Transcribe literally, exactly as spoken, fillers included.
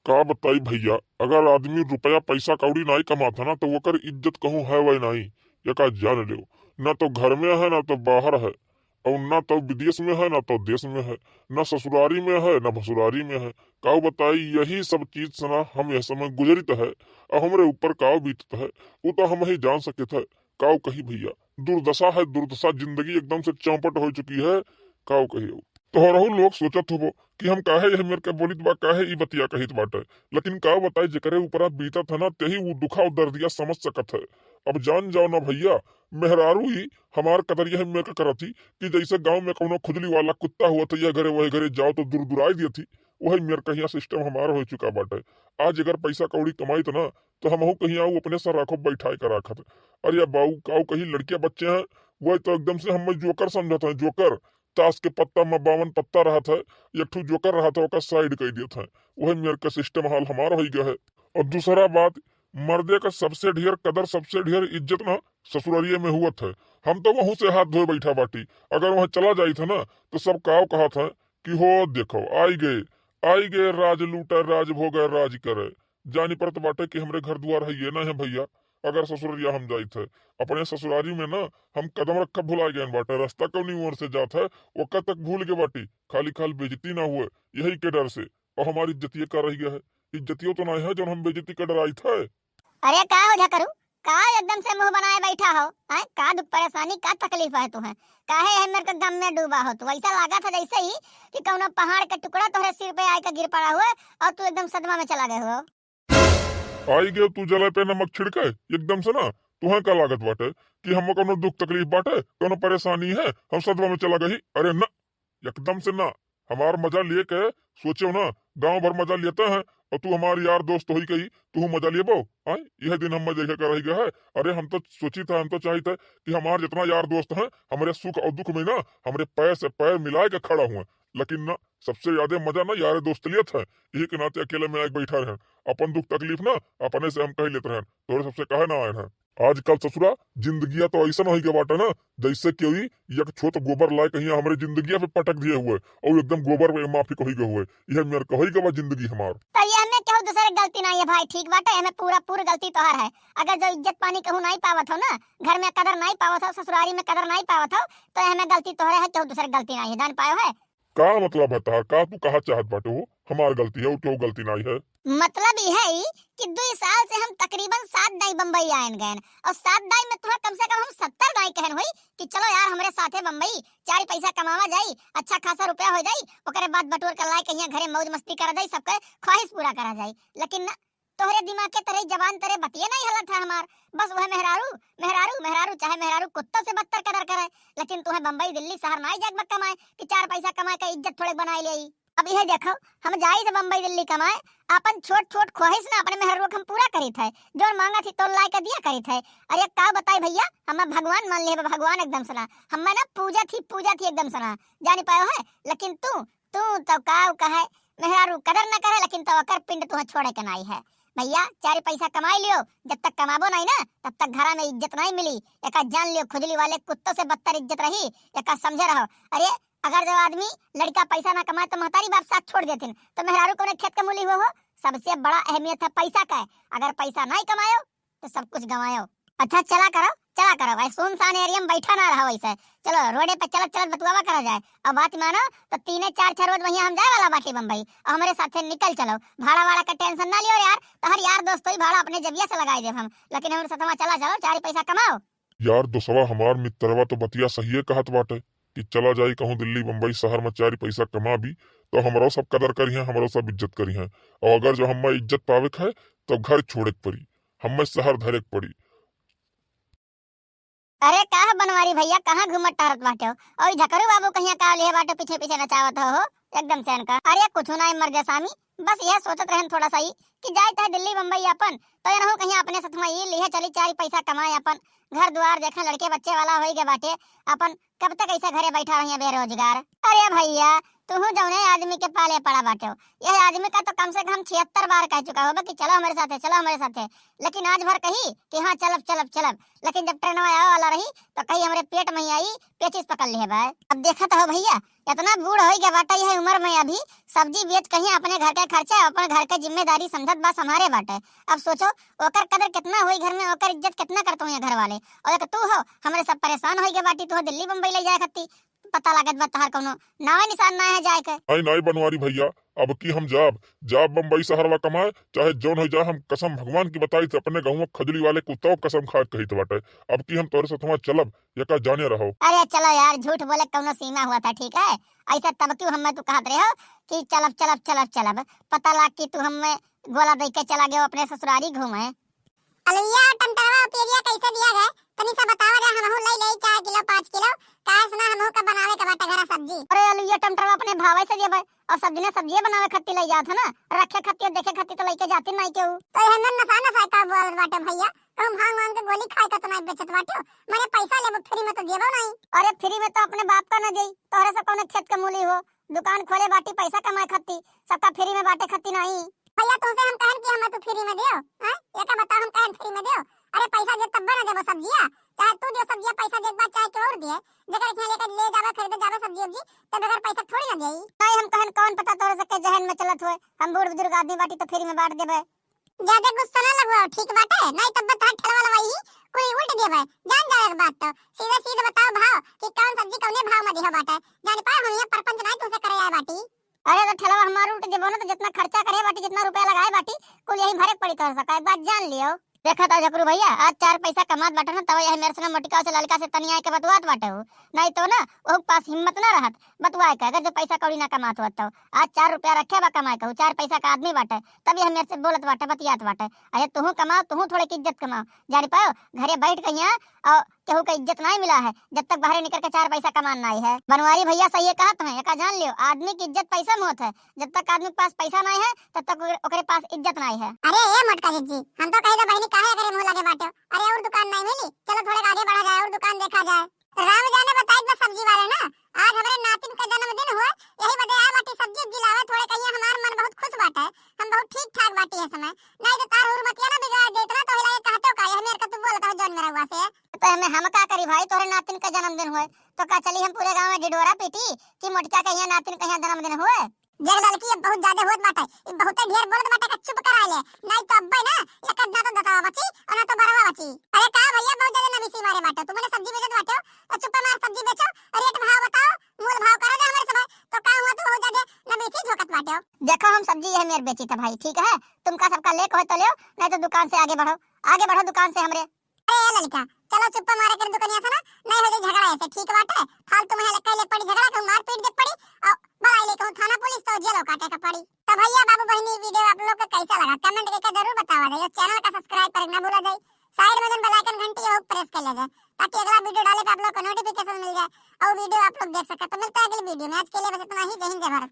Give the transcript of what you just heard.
का बताई भइया, अगर आदमी रुपया पैसा कौड़ी नाई कमात है ना, तो ओकर इज्जत कहूँ है वही नाई, एका जान लेव। ना तो घर में है, ना तो बाहर है, और ना तो विदेश में है, ना तो देश में है, ना ससुरारी में है, ना भसुरारी में है। काऊ बताई, यही सब चीज से ना हम यह समय गुजरित है, और हमरे ऊपर काऊ बीतत है, वो तो हम ही जान सकित है। काऊ कही भइया, दुर्दशा है दुर्दशा, जिंदगी एकदम से चौपट हो चुकी है। काऊ कही, तोहरहू लोग सोचत होबो कि हम काहे यह मेर के बोलित बा, काहे ई बतिया कहित बाटे। लेकिन का बताई, जेकरे ऊपरा बीतत है ना, तेही ऊ दुखा और दर्दिया समझ सकत है। अब जान जाओ ना भइया, मेहरारू ही हमार कदरिया है मेर के करत ही कि जैसे गाँव में कौनो खुजली वाला कुत्ता हुआ था, यह घरे वह घरे जाओ तो दुरदुराई दियत ही, वही मेर कहिया सिस्टम हमार हो चुका बाटे। आज अगर पैसा कौड़ी कमाइत ना, तो हमहू कहीं आऊ अपने से राखो बैठाए के राखत। अरे बाऊ, काऊ कही लड़के बच्चे हैं, वह तो एकदम से हमें जोकर समझत हैं, जोकर। ताश के पत्ता में बावन पत्ता रहत है, एक ठो जोकर रहत है, ओकर साइड कर देत हैं। वही मेर का सिस्टम हाल हमार हो गया है। और दूसरा बात, मर्दे का सबसे ढेर कदर, सबसे ढेर इज्जत ना ससुरारिये में हुअत है। हम तो वहू से हाथ धोए बैठा बाटी, अगर वहाँ चला जाइत है ना, तो सब काव कहत है कि हो देखो, आई गए, आई गए राज लूटे, राज भोगे, राज करे। जानी पड़त बाटे कि हमरे घर दुआर है ये ना है भइया। अगर ससुररिया हम जाइत है, अपने ससुरारी में ना हम कदम रखब भुला गए बाटे, रास्ता कौनी ओर से जात है, ओकर तक भूल गए बाटी। खाली खाल बेइज्जती ना हुए, यही के डर से। और हमारी इज्जतिये का रह गया है, इज्जतियो तो ना है जौन हम बेइज्जती का डराइत है। अरे का हो झकरू, का एकदम से मुंह बनाए बैठा हो? हैं, का दुख परेशानी, का तकलीफ है तुम्हें? काहे है मेरे को गम में डूबा हो तू? ऐसा लागत है जैसे ही कि कौनो पहाड़ का टुकड़ा तोहरे सिर पे आए के गिर पड़ा हुआ और तू एकदम सदमा में चला गए हो। आई गए तू जले पे नमक छिड़के एकदम से ना, तुहे का लागत बाटे कि हम कौनो दुख तकलीफ बाटे, कौनो परेशानी है, हम सदमा में चला गई? अरे ना, एकदम से ना। हमार मजा लिए के सोचो ना, गांव भर मजा लेते हैं और तू हमार यार दोस्त होई गई, तू मजा लेबो? आय, यह दिन हम देखे का रह गया है। अरे हम तो सोची था, हम तो चाहित है कि हमार जितना यार दोस्त हैं, हमरे सुख और दुख में ना हमरे पैर से पैर मिलाए के खड़ा हुए। लेकिन ना, सबसे ज्यादा मजा ना यार दोस्त लेत है, यही के नाते अकेले में आके बैठा रहे। अपन दुख तकलीफ ना अपने से हम कह लेते हैं, तोरे सबसे कहे ना आए हैं। आजकल ससुरा जिंदगिया तो ऐसा हो गया बाटे ना, जैसे कोई एक छोट गोबर लाए कहीं हमरे जिंदगिया पे पटक दिए हुए और एकदम गोबर पे माफिक हो गए हुए। यह मेर का हो गया बा जिंदगी हमार। तो ये हमें केहू दूसरे गलती नहीं है भाई, ठीक बाटे, हमें पूरा पूरी गलती तोहर है। अगर जो इज्जत पानी कहूँ नहीं पावत हो ना, घर में कदर नहीं पावत हो, ससुरारी में कदर नहीं पावत हो, तो हमें गलती तोहरे है, केहू दूसरे गलती नहीं है, जान पायो है। का मतलब है तहार? का तू कहा चाहत बाटे हो? हमार गलती है, उ केहू गलती नाई है। मतलब ई है ई कि दुई साल से हम तकरीबन सात दाई बम्बई आयन गयन, और सात दाई में तुम्हें कम से कम हम सत्तर दाई कहन हुई कि चलो यार, हमरे साथे बम्बई चार पैसा कमावा जाई, अच्छा खासा रुपया हो जाई, ओकरे बाद बटोर कर लाए कहिया घरे मौज मस्ती करा जाई, सबके ख्वाहिश पूरा करा जाई। लेकिन ना, तोहरे दिमाग के तरह, जबान तरह बतिये नहीं हलत है हमार। बस वह मेहरारू, मेहरारू, मेहरारू, चाहे मेहरारू कुत्ता से बदतर कदर करे, लेकिन तुम्हें बम्बई, दिल्ली, शहर नाई जाए कमाए कि चार पैसा कमाए का इज्जत थोड़े बनाए ले। अब यह देखो, हम जाई थे बम्बई, दिल्ली कमाए, अपन छोट छोट ख्वाहिश ना अपने मेहरारू के हम पूरा करी थे, जो मांगा थी तो लाए के दिया करी थे। अरे का बताई भैया, हमें भगवान मान लिए, भगवान एकदम से ना, हमें ना पूजा थी, पूजा थी एकदम से ना, जानी पायो है। लेकिन तू, तू तो का कहे, मेहरारू कदर न करे, लेकिन तो ओकर पिंड तुहे छोड़े के नाई है। भैया, चार पैसा कमाई लियो, जब तक कमाबो नहीं ना, तब तक घरा में इज्जत नहीं मिली। एका जान लियो, खुजली वाले कुत्तों से बदतर इज्जत रही, एका समझे रहो। अरे, अगर जो आदमी, लड़का पैसा ना कमाए तो महतारी बाप साथ छोड़ देथिन, तो मेहरारू कौने खेत के मूली हुआ हो? सबसे बड़ा अहमियत है पैसा का है। अगर पैसा नहीं कमायो, तो सब कुछ गंवायो। अच्छा, चला करो, चला करो भाई, सुनसान एरिया में बैठा ना रहो ऐसे। चलो, रोडे पे चलत चलत बतुआवा करा जाए। अब बात मानो, तो तीने चार छह रोज वहीं हम जाए वाला बाटी बम्बई, और हमरे साथे निकल चलो। भाड़ा वाड़ा का टेंशन ना लियो यार, तो हर यार दोस्त ही भाड़ा अपने जबिया से लगाई देब हम, लेकिन हमरे साथ वहाँ चला चलो, चार पैसा कमाओ। यार दोस्तवा, हमार मित्रवा तो बतिया सहिए कहत बाटे कि चला जाई कहूँ दिल्ली बम्बई शहर में, चार पैसा कमा भी, तो हमरो सब कदर करिहें, हमरो सब इज्जत करिहें। और अगर जो हमें इज्जत पावे के है, तो घर छोड़े के पड़ी, हमें शहर धरे के पड़ी। अरे का है बनवारी भैया, कहाँ घूमत टहरत बाटे हो? और ई झकरू बाबू कहिया का लिहे बाटे, पीछे पीछे नचावत हो, हो? एकदम से इनका। अरे कुछ ना मर जा सामी, बस यह सोचत रहन थोड़ा सा ही कि जाए चाहे दिल्ली बम्बई अपन, तो इनहू कहिया अपने साथ में ये लिहे चली, चार पैसा कमाए, अपन घर दुआर देखें, लड़के बच्चे वाला होई गए बाटे, अपन कब तक ऐसे घरे बैठा रहिए बेरोजगार? अरे भैया, तुहू जौने आदमी के पाले पड़ा बाटे हो, यह आदमी का तो कम से कम छिहत्तर बार कह चुका होबे कि चलो हमरे साथे, चलो हमरे साथे, लेकिन आज भर कही कि हाँ चलब, चलब, चलब, लेकिन जब ट्रेनवा आवे वाला रही तो कही हमरे पेट में ही आई, पेचिस पकड़ लिहे बा। अब देखत हो भैया, इतना बूढ़ होइ गया बाटे यह उम्र में अभी, सब्जी बेच कहीं अपने घर के खर्चा, अपने घर के जिम्मेदारी समझत बा, संभारे बाटे। अब सोचो, ओकर कदर कितना होई घर में, ओकर इज्जत कितना करत होई घर वाले। और एक तू हो, हमरे सब परेशान होइ गए बाटी, तू हो दिल्ली बम्बई ले जाए खत्ती, पता लागत बा तहार कौनो नावे निशान ना है जाए के। नहीं, नहीं बनवारी भैया, अब की हम जाब, जाब बम्बई शहरवा कमाए, चाहे जौन हो जाए, हम कसम भगवान की बताई थे, अपने गाँव खजुली वाले कुत्ता कसम खाए कहित बाटे। अब की हम तोरे साथ वहाँ चलब, ये का जाने रहो। अरे चलो यार, झूठ बोले कौनो सीमा हुआ था, ठीक है? ऐसा तब क्यों हमें तू कहत रहे हो कि चलब, चलब, चलब, चलब? पता लाग कि तू हमें गोला दे के चला गयो अपने ससुरारी घूमे। अलुइया, टमाटरवा, पियरिया कैसे दिया गए? तनी सा बतावा रे, हमहू ले लेई चार किलो, पाँच किलो, काहे से ना हमहू का बनावे के बाटे घरा सब्जी। अरे अलुइया, टमाटरवा अपने भावे से देबे, और सब दिने सब्जिये बनावे खत्ती ले जात है ना, रखे खत्ती और देखे खत्ती तो लेके जाती नहीं केहू। तो ये नन नसा नसा का बोलत बाटे भैया, कहूँ भांग वांग के गोली खाए का तो नहीं बेचत बाटे, मने पैसा लेबो, फ्री में तो देबो नहीं। अरे फ्री में तो अपने बाप का ना देई, तोहरे से कौनो खेत के मूली हो, दुकान खोले बाटी पैसा कमाए खत्ती, सबका फ्री में बाटे खत्ती नहीं। भैया, तुमसे हम कहन कि हमें तू फ्री में दियो, हैं? ये का बताओ, हम कहन फ्री में दियो? अरे, पैसा दे तब ना देबो सब्जिया, चाहे तू दियो सब्जिया, पैसा दे एक बार, चाहे केहू और दिए, जेकर इहाँ लेके ले जावे, खरीदे जावे सब्जी उब्जी, तब बगैर पैसा थोड़ी ना देई। नहीं, हम कहन कौन पता तोरे सबके जहन में चलत होए, हम बूढ़ बुजुर्ग आदमी बाटी तो फ्री में बांट देबे। ज्यादा गुस्सा ना लगवाओ, ठीक बाटे? नहीं तब तोहार ठेलवा लवाई ही कोई उल्ट देबे, जान जाओ एक बात तो। सीधे सीधे बताओ भाव कि कौन सब्जी कौने भाव में दिहो बाटे, जान पाए हम ये परपंच नहीं तुमसे करे आए बाटी। अरे तो ठेलवा हमार उल्ट देबो ना, तो जितना खर्चा करे बाटी, जितना रुपया लगाए बाटी, कुल यही भरे के पड़ी तोहर सबका, एक बात जान लियो। देखा था झकरू भैया, आज चार पैसा कमात बाटे ना, तब यही मेरे से ना मोटिका से ललका से तनिया के बतवात बाटे हो, नहीं तो ना ओहू के पास हिम्मत ना रहत बतवाए के, अगर जो पैसा कौड़ी ना कमात होत तो। आज चार रुपया रखे बा कमाए के, उ चार पैसा का आदमी बाटे, तब यह मेरे से बोलत बाटे, बतियात बाटे। अरे तुहू कमाओ, तुहू थोड़े की इज्जत कमाओ, जानी पाओ, घरे बैठ के यहाँ और केहू का इज्जत नहीं मिला है, जब तक बाहरे निकल के चार पैसा कमान नहीं है। बनवारी भैया सही कहत हैं, एका जान लियो, आदमी की इज्जत पैसा में होत है, जब तक आदमी के पास पैसा नहीं है, तब तक ओकरे, ओकरे पास इज्जत नहीं है। अरे ए मोटका जिज्जी, हम तो कही तो बहिनी काहे एकरे मुँह लगे बाटे, अरे और दुकान नहीं मिली, चलो थोड़े आगे बढ़ा जाए और दुकान देखा जाए। राम जाने बताई बा सब्जी वाले ना, आज हमरे नातिन का जन्मदिन हुआ, यही बदे आए बाटी सब्जी उब्जी लावे, थोड़े कहिए हमार मन बहुत खुश बाटे, हम बहुत ठीक ठाक बाटी है समय, नहीं तो तार हुरमतिया ना बिगाड़ देत ना, तो हिला के कहते हो का, ये मेरे का तू बोलत हो जौन मेरा हुआ से। तो हमें हम का करी भाई, तोरे नातिन का जन्मदिन हुए, तो का चली हम पूरे गाँव में ढिढोरा पीटी कि मोटका के यहाँ नातिन का यहाँ जन्मदिन हुए? देख ललकी, अब बहुत ज्यादा होत बाटे, ई बहुते ढेर बोलत बाटे, का चुप कराए ले, नहीं तो अब्बे ना एक ना तो दतवा बची और ना तो बरवा बची। अरे का भैया, बहुत ज्यादा नबीसी मारे बाटे, तू मने सब्जी बेचत बाटे हो, तो चुप्पा मार सब्जी बेचो, रेट भाव बताओ, मोल भाव करो दे हमरे सब, तो का हुआ तू बहुत ज्यादा नबीसी झोंकत बाटे हो। देखो हम सब्जी यह मेर बेची था भाई, ठीक है, तुमका सबका लेके हो तो ले, नहीं तो दुकान से आगे बढ़ो, आगे बढ़ो दुकान से हमरे। अरे ए लड़का, चलो चुप्पा मारे कर दुकनिया से ना, नहीं हो जाए झगड़ा ऐसे, ठीक बाटे? फालतू में लक्का ले पड़ी झगड़ा, कहूँ मारपीट के पड़ी, और बलाई ले कहूँ थाना पुलिस तो जेलो काटे का पड़ी। तो भैया बाबू बहिनी, वीडियो आप लोग का कैसा लगा, कमेंट करके जरूर बतावा जाए, और चैनल का सब्सक्राइब करे ना भूला जाए, साइड में जन बेल आइकन घंटी हो प्रेस कर ले जाए, ताकि अगला वीडियो डाले पे आप लोग को नोटिफिकेशन मिल जाए और वीडियो आप लोग देख सके। तो मिलता है अगली वीडियो में, आज के लिए बस इतना ही। जय हिंद, जय भारत।